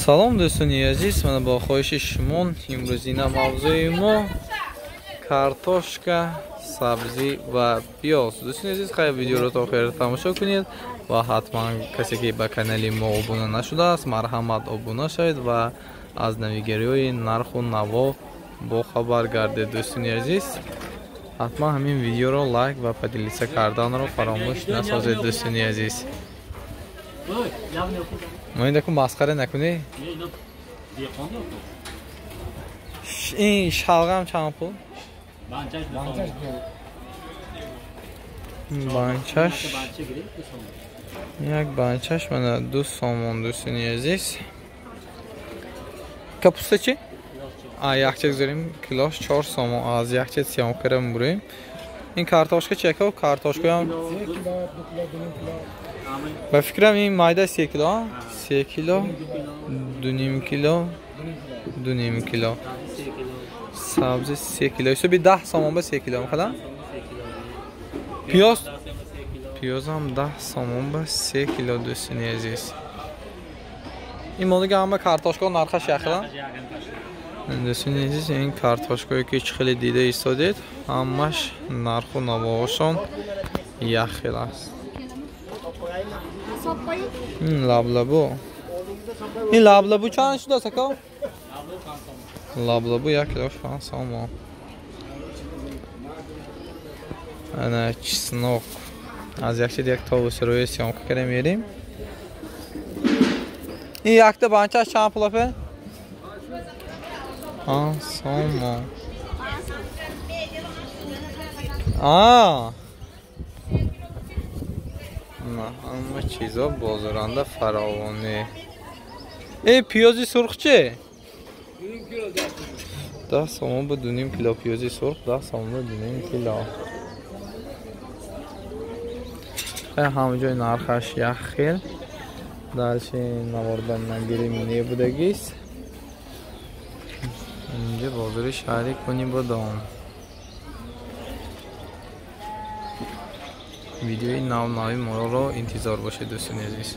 Салом дӯстони азиз, мана бо хоҳиши шумо имрӯзина мавзӯи мо картошка, сабзӣ ва пиёз. Дӯстони азиз, хайр, видеоро то охир тамошо кунед ва ҳатман касе ки ба канали мо обуна нашудааст, марҳамат обуна шавед ва аз навигариҳои нарху наво бохабар гардед. Дӯстони азиз, ҳатман ҳамин видеоро лайк ва поделиться карданро фаромӯш насозед. Дӯстони азиз, мо индаку масхара накунӣ. Ин шалғам чанд пул? Банчаш як банчаш мана 2 сомон. Дӯстони азиз, капуста чӣ? Якча гузорем, килош 4 сомон. Аз якча съёмкара мебурем. Ин картошка чи яка? Картошкаам ба фикрам ин майда 3 кило, 3 кило, 2.5 кило, 2.5 кило. Сабзи 3 кило. Ҳисоби 10 сомон ба 3 кило мехӯрам. Пиёз? Пиёзам 10 сомон ба 3 кило, дӯстони азиз. Ин мондаги ҳама картошка нархаш яхела? Дӯстони азиз, ин картошкое ки чӣ хеле дида истодед, ҳамаш нарху навоҳошон як хел аст. Ин лаблабу. Ин лаблабу чанд шудааст, ака? Лаблабу 1 килош 5 сомон. Ана чеснок. Аз як чиз як тобусирои съёмка кара мерим. Ин якта банчаш чанд пул апе? 5 сомон. Ҳама чизо бозоранда фаровонӣ. Пиёзи сурх чи? 10 сомон ба 2.5 кило пиёзи сурх, 10 сомон ба 2.5 кило. Ҳама ҷой нархаш як хел. Дальше навордан нагирим небудагист. Инҷа бозори шаҳри Конибодом. Видеои нав нави моро интизор бошед, дӯстони азиз.